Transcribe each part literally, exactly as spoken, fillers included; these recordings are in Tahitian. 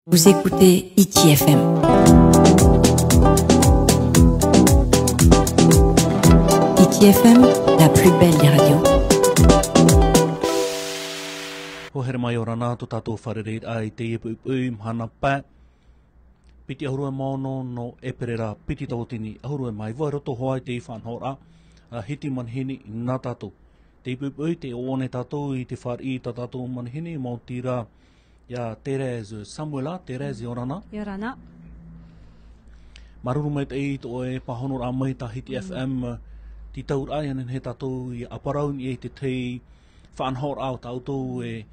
Vous écoutez Hiti F M. Hiti F M, la plus belle des radios. Hoa here mai, ʻia ora na tō tātou fārereiraʻa i teie poʻipoʻi mahana pae. Piti ʻahuru e mā ono nō ʻēperēra piti tauatini ʻahuru e mā iva, i roto hoʻi i te faʻanahoraʻa a Hiti Manihini nā tātou. Teie poʻipoʻi, tē ʻoaʻoa nei tātou i te fāriʻi i tā tātou manihini, maoti rā iā Thérèse Samuela. Thérèse, ʻia ora na. ʻIa ora na. Māuruuru maitaʻi i tō ʻoe pāhonoraʻa mai i tā Hiti Mm. F M, te tauraʻa ʻia nehenehe tātou ʻia ʻāparau i niʻa i te tahi faʻanahoraʻa tā ʻoutou e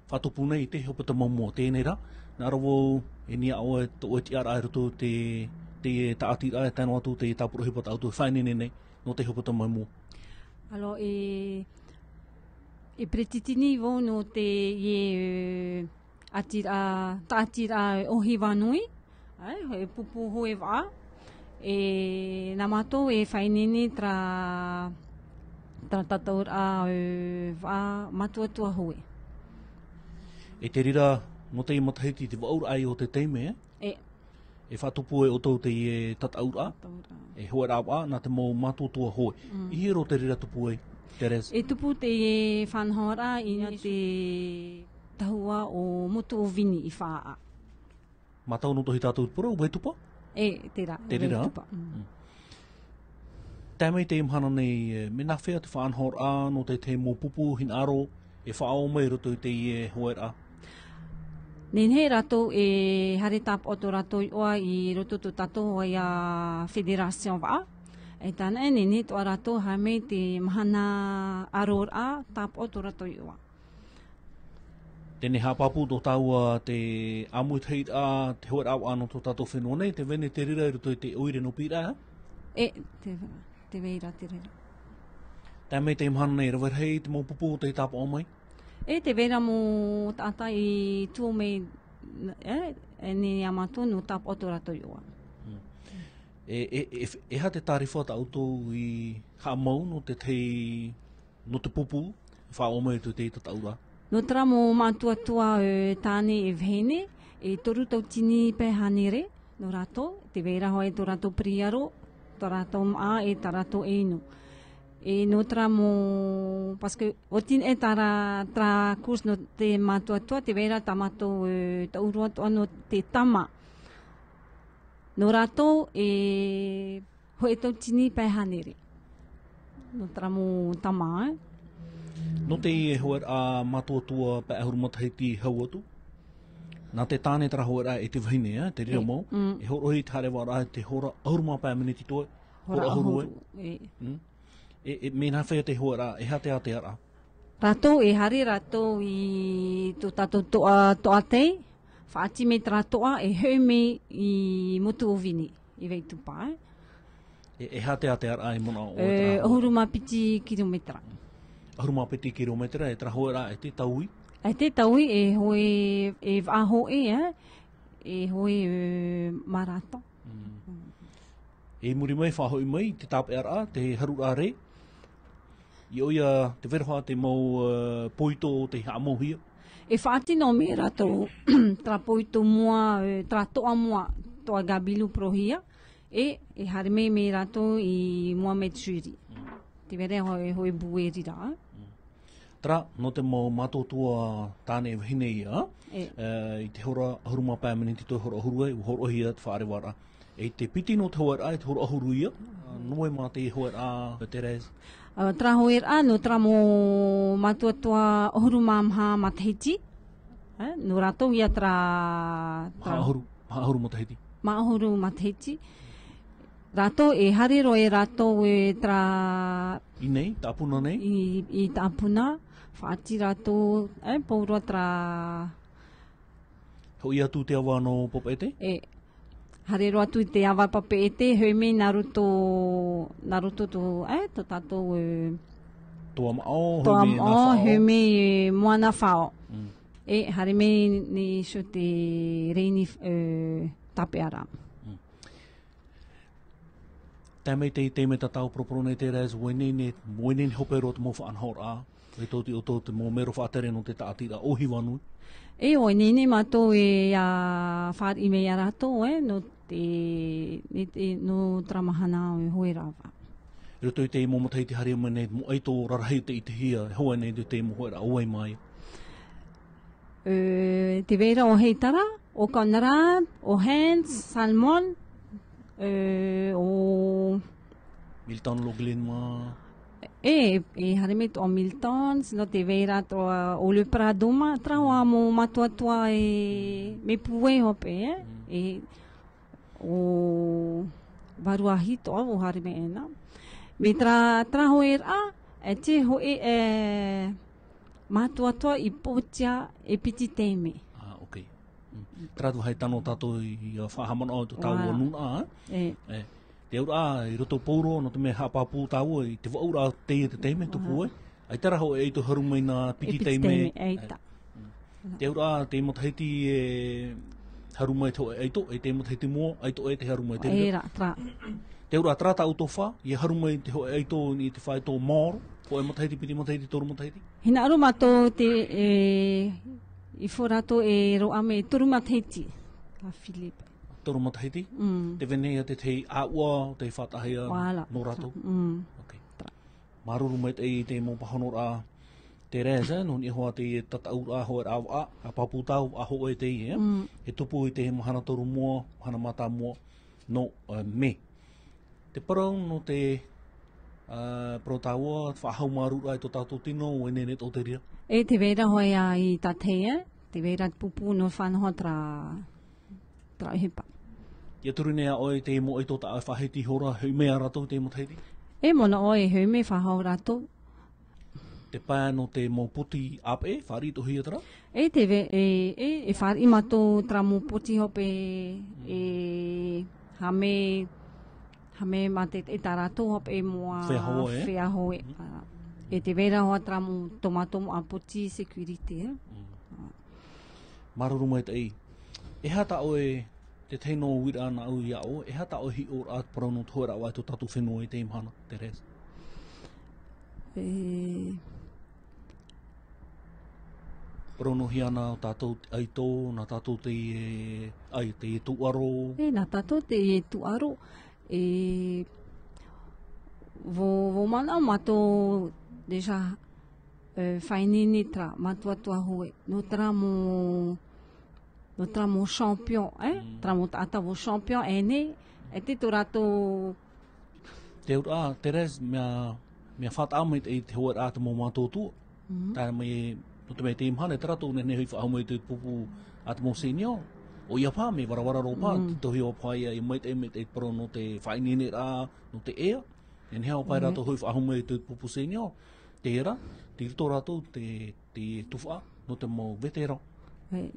faʻatupu nei i te hepetoma mua, teie nei rā. Nā ʻō ra vau, e niʻa iho ʻoe, tō ʻoe tiʻaraʻa i roto i te, te tāʻatiraʻa, e tae noa atu te tāpura ʻohipa tā ʻoutou e faʻaineine nei nō te hepetoma mua. Alors, e, e peretiteni vau nō teie, e, ʻātiraʻa, tāʻatiraʻa ʻohipa nui, ʻae, e pupu hōʻē vaʻa, e nā mātou e faʻaineine terā, terā tataʻuraʻa, e, vaʻa mātuatua hōʻē. E te reira, nō teie matahiti te vaʻuraʻa o te taime, e? E. E faʻatupu e ʻoutou teie tataʻuraʻa, Tataʻuraʻa. E hōʻē rā vaʻa, nā te mau mātuatua hōʻē. Mm. I hea rō te reira tupu ai, Thérèse? E tupu teie faʻanahoraʻa i niʻa i te tahua o Motu o Vini i Faʻaʻā. Mātau nō tō hia tātou poro, Vaitupa? E, terā, Te reira? Vaitupa, mm. Mm. Tae mai i teie mahana nei, e, mea nāfea te faʻanahoraʻa nō te tahi mau pupu hinaʻaro e faʻaō mai i roto i teie hōʻēraʻa? Nehenehe rātou e haere tāpaʻo tō rātou iʻoa i roto i tō tātou hōʻē fédération vaʻa. E tāna e nehenehe atoʻa rātou haere mai te mahana ʻaroraʻa tāpaʻo tō rātou iʻoa. Tē nei haʻapāpū tō tāua te ʻāmuitahiraʻa, te hōʻēraʻa vaʻa nō tō tātou fenua nei, tē vai nei te reira i roto i te ʻoire nō Pīraʻe? E, tē, tē vai ra te reira. Tae mai i teie mahana nei, rave rahi te mau pupu tei tāpaʻo mai? E, tē vai ra mau taʻata i tuō mai, e, e nehenehe iā mātou nō tāpaʻo tō rātou iʻoa. Mm. E, e, e, e aha te tārifa tā ʻoutou i haʻamau nō te tahi nō te pupu, faʻaō mai i te tataʻuraʻa? Nō terā mau mātuatua, e, tāne e vahine, e toru tauatini pae hānere nō rātou, tē vai ra hoʻi tō rātou piriaro, tō rātou māʻa, e tā rātou inu. E nō terā mau, parce que ʻoti e terā, terā course nō te mātuatua, tē vai ra tā mātou, e, tauroa atoʻa nō te tama. Nō rātou, e, hōʻē tauatini pae hānere. Nō terā mau tama, e. Nō teie hōʻēraʻa mātuatua pae ʻahuru matahiti hau atu. Nā te tāne terā hōʻēraʻa e te vahine, e, te reira E, mau. Mm. E hōroʻahia te haereraʻa i te hora ʻahuru mā pae miniti toe. Hora Hora ʻahuru, e. ʻahuru, e. Mm. E, e, mea nāfea te hōʻēraʻa, e aha te ātearaʻa? Rātou e haere rātou i tō tātou toʻa, toʻatei, faʻaoti mai terā toʻa, e hoʻi mai i Motu o Vini, i Vaitupa, e. E, e aha te ātearaʻa i manaʻo ʻoe E, terā hōʻēraʻa? ʻahuru mā piti kirometera. ʻAhuru mā piti kirometera, e terā hōʻēraʻa, e te taui? E te taui, e hōʻē, e vaʻa hōʻē, e, e hōʻē, e, marathon. Mm. Mm. E i muri mai, faʻahoʻi mai, te tāpeʻaraʻa, te haruraʻa rē. I ʻō ia, tē vai ra hoʻi te mau, e, poito tei haʻamauhia. E faʻatino mai rātou, terā poito mua, e, terā toʻa mua, toʻa Gabilu Porohia, e, e haere mai, mai rātou i Mohamed Choueiri. Mm. Tē vai ra hōʻē, hōʻē bouée ra. Mm. Terā, nō te mau mātuatua tāne vahine ia, E. e, i te hora ʻahuru mā pae miniti toe hora ʻahuru ai, ʻua hōroʻahia te faʻarevaraʻa. E te piti nō te hōʻēraʻa, e te hora ʻahuru ia, nō vai mā te hōʻēraʻa, Thérèse? A, terā hōʻēraʻa, nō terā mau mātuatua ʻahuru mā maha matahiti. E, nō rātou ia terā, terā Maha ʻahuru, maha ʻahuru matahiti. Maha ʻahuru matahiti. Rātou e haere roa e rātou e terā I nei, Taʻapuna nei? I, i Taʻapuna, faʻaoti rātou, e, pauroa terā Hoʻi atu te ava nō Papeʻete? E, haere roa atu i te ava Papeʻete, hoʻi mai nā roto, nā roto tō, e, tō tātou, e, Toa Maʻo, Toa hoʻi mai nā Maʻo, Faʻo. Hoʻi mai, e, Moana Faʻo. Mm. E, haere mai nei sur te reini, e, tāpeʻaraʻa. Mm. Tae mai te, te mea tātou poroporo nei, Thérèse, ʻua ineine, ʻua ineine hope roa te mau faʻanahoraʻa. E tō te, o tō te mau mero faʻatere nō te tāʻatiraʻa ʻōhipa nui. E, ʻoia, nehenehe mātou e, ā, fāriʻi mai ia rātou, e, nō te, nō te, nō terā mahana e hoe ra. I roto i te mau matahiti haere mai nei, mau ʻaito rarahi tei ʻitehia, e hoe nei te, te mau hoeraʻa ʻo vai mai. E, tē vai ra ʻo Heitara, ʻo Conrad, ʻo Heinz, Salmon, e, ʻo Milton Loughlin mā. E, e haere mai atoʻa ʻo Milton, siʻi nō tē vai ra atoʻa ʻo Le Prado mā, terā ā mau mātuatua e, mea pūai hope, e. Mm. E, ʻo Varuahi atoʻa ʻua haere mai ʻēnā. Mai terā, terā hoeraʻa, e te hōʻē, e, mātuatua i pōtia e piti taime. Ah, ok. Mm. Terā atu vāhi tano tātou i, ā, faʻahaʻamanaʻo i tō tāua Wow. nūnaʻa, e? E. E. Te auraʻa, i roto pauroa, nō te mea haʻapāpū tāua, i te vaʻuraʻa teie te taime, tupu ai. Wow. ʻAita rā hōʻē ʻaito haru mai nā piti E piti taime. taime, ʻaita. E. Mm. Te auraʻa, te matahiti e haru mai te hōʻē ʻaito, e te matahiti mua, ʻaito e te haru mai te E reira. ra, terā. Te auraʻa, terā tāʻu tō fā, ʻia haru mai te hōʻē ʻaito i te fā ʻaito maoro, hōʻē matahiti, piti matahiti, toru matahiti. Hinaʻaro mātou te, e, i fō rātou e roaʻa mai toru matahiti. A Philippe. Toru matahiti? Mm. Te vene ia te tahi ʻāua, te faʻataʻahia Voilà. nō rātou? Mm. Ok. Terā. Māuruuru maitaʻi i te mau pāhonoraʻa, Thérèse, nō niʻa hoʻi te tataʻuraʻa hoeraʻa vaʻa, ʻa pāpū tāua vaʻa hōʻē teie, Mm. e tupu i te mahana toru mua, mahana mātāmua, nō, e, Mē. Te parau nō te, e, parau tāua, faʻahaumārūraʻa i tō tātou tino, ʻua nehenehe atoʻa te reira. E tē vai ra hoʻi ā i tātaʻi, e? Tē vai ra te pupu nō fānaʻo terā Terā ʻohipa. ʻIa turu nei ʻoe i te mau ʻaito tā ʻoe faʻahiti ihora, hoʻi mai ā rātou i te matahiti? E manaʻo e hoʻi mai faʻahou rātou. Te pae nō te mau poti ʻāpeʻe, fāriʻi atoʻahia terā? E te ve-, e, e, e fāriʻi mātou terā mau poti hope, e, hame, hame mā te, e tā rātou hope e moa Feiā hoe, e? feiā hoe. Mhm. Ā, e tē vai ra hoʻi terā mau tō mātou mau poti sécurité, e? Mm. Māuruuru maitaʻi. E aha tā ʻoe, te tahi nō uiraʻa nāʻu iā ʻoe, e aha tā ʻoe hiʻoraʻa parau nō te hoeraʻa vaʻa i tō tātou fenua i teie mahana, Thérèse? E. Parau noa hia nā tātou te ʻaito, nā tātou te, e, ʻai, te tūʻaro. E, nā tātou te tūʻaro, e, ʻua, ʻua manaʻo mātou déjà, e, faʻaineine terā mātuatua hoe, nō terā mau, nō terā mau champion, e? Mm. Terā mau taʻata ʻua champion, e nei, e te tō rātou. Te auraʻa, Thérèse, mea, mea faʻataʻa maitaʻi te hoeraʻa te mau mātuatua. Mm. Tae mai, nō te mea i teie mahana, terā tō nehenehe hoʻi faʻahou mai te pupu a te mau senior. ʻOia paha, mea varavara roa paha, Mm. te tohi o paha ia, e maitaʻi, maitaʻi te parau nō te faʻaineineraʻa, nō te ea. Nehenehe ā pae Mm. rātou hoʻi faʻahou mai te pupu senior. Terā, tei roto rātou te, te tuhaʻa nō te mau vétéran. E,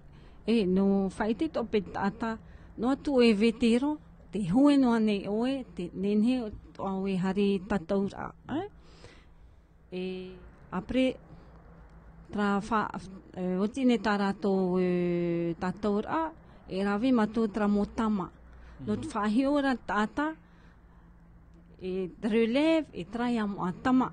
e, nō faʻaʻite atoʻa paʻi te taʻata, noa atu e vétéran, tē hoe noa nei ʻoe, tē nehenehe atoʻa ʻoe haere tataʻuraʻa, e? E, après, terā fa-, e, oti nei tā rātou, e, tataʻuraʻa, e rave mātou terā mau tama. Nō te Mhm. faʻahiʻo ra taʻata, e te relève, e terā ia mau tama.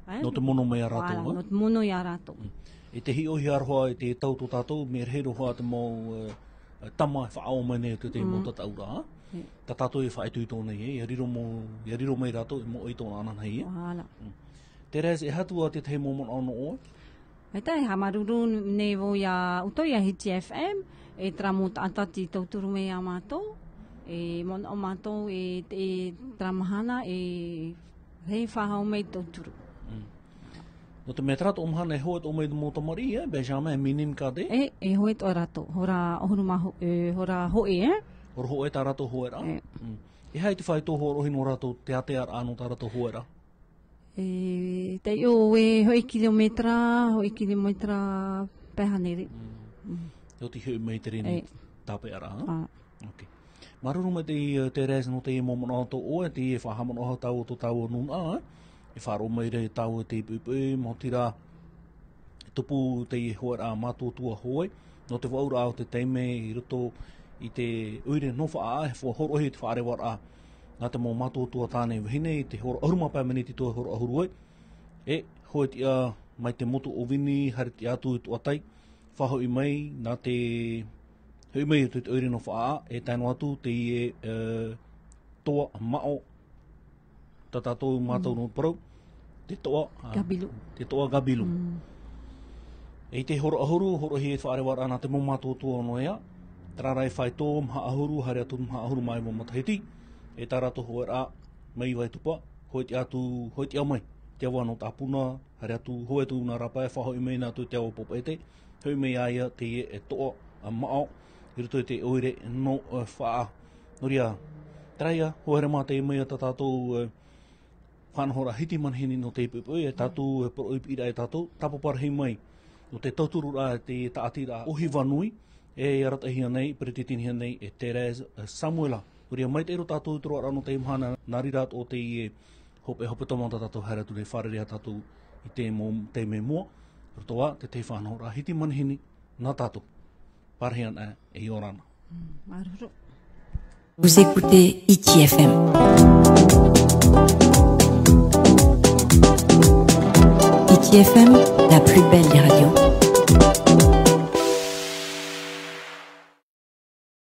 E? Nō te mono mai iā rātou, Voilà, e? nō te mono iā rātou. Mm. E te hiʻohia roa i te tau tō tātou, mea rahi roa te mau, e, tama e faʻaō mai nei te, te mau Mm. tataʻuraʻa, e? E. Tā tātou e faʻaitoito nei, e? ʻIa riro mau, ʻia riro mai rātou, e mau ʻaito ananahi, e? Voilà. Mm. Thérèse, e aha atu ā te tahi mau manaʻo nō ʻoe? ʻAita e haʻamāuruuru nei vau iā ʻoutou, iā Hiti F M, e terā mau taʻata tei tauturu mai iā mātou, e manaʻo mātou e, e terā mahana e rahi faʻahou mai tauturu. Mm. Nō te mea terā atoʻa mahana e hoe atoʻa mai te mau tamariʻi, e, Benjamin, Minime, Cadet? E, e hoe atoʻa rātou, hora ʻahuru mā ho-, e, hora hōʻē, e? Hora hōʻē tā rātou hoeraʻa? E. Mm. E aha te faito hōroʻahia nō rātou, te ātea ra nō tā rātou hoeraʻa? E, taiʻo e hōʻē kilometera, hōʻē kilometera pae hānere. Mm. Mm. E oti hoʻi mai te reni E. tāpeʻaraʻa, ha? Ā. Ok. Māuruuru maitaʻi, e, Thérèse, nō te mau manaʻo tō ʻoe, te faʻahaʻamanaʻohia tāua tō tāua nūnaʻa, e faʻaroʻo mai ra tāua i te poʻipoʻi, maoti rā, tupu te hoeraʻa mātuatua hoe, nō te vaʻuraʻa o te taime i roto i te ʻoire nō Faʻaʻā, e hōroʻahia te faʻarevaraʻa nā te mau mātuatua tāne vahine i te hora ʻahuru mā pae miniti atoʻa e hora ʻahuru ai. E, hoe tiʻa mai te motu o Vini, haere atu i Toʻatai, faʻahoʻi mai, nā te, hoʻi mai i te ʻoire nō Faʻaʻā, e tae noa atu teie, e, toa maʻo, tā tātou mātou nō parau, te toa, a, Gabilu. Te toa Gabilu. Mm. E i te hora ʻahuru, horoʻa e faʻarevaraʻa nā te mau mātou toa nō ea, terā rā e fāito, maha ʻahuru, haere atu maha ʻahuru mā iva matahiti, e tā rātou hoeraʻa, mai Vaitupa, hoʻi atu, hoʻi mai, te ava nō Tāpuna, haere atu, hoʻi atu nā Rapa e faʻahoʻi mai nā atu te ava Popaete, hoʻi mai ia teie e toa, a, maʻo, i roto i te ʻoire nō, e, Faʻaʻā. Nō reira, terā ia, hoa here mā te mai a tā tātou, e, faʻanahoraʻa hiti manihini nō te poipoi, e tātou, e poroʻi piʻiraʻa e tātou, tāpapa rahi mai, nō te tautururaʻa, te tāʻatiraʻa ʻohipa nui, e arataʻihia nei, peretitenihia nei, e Thérèse, e, Samuela. Nō reira, maitaʻi roa tātou i te roaraʻa nō teie mahana, nā reira atoʻa teie hope, hepetoma tā tātou haere atu nei fārerei ia tātou i te mo-, te mea mua, roto ā, te tahi faʻanahoraʻa hiti manihini, nā tātou. Pārahi ana e ʻia ora na. Mm, māuruuru. Vous écoutez Hiti F M. Hiti F M, la plus belle des radios.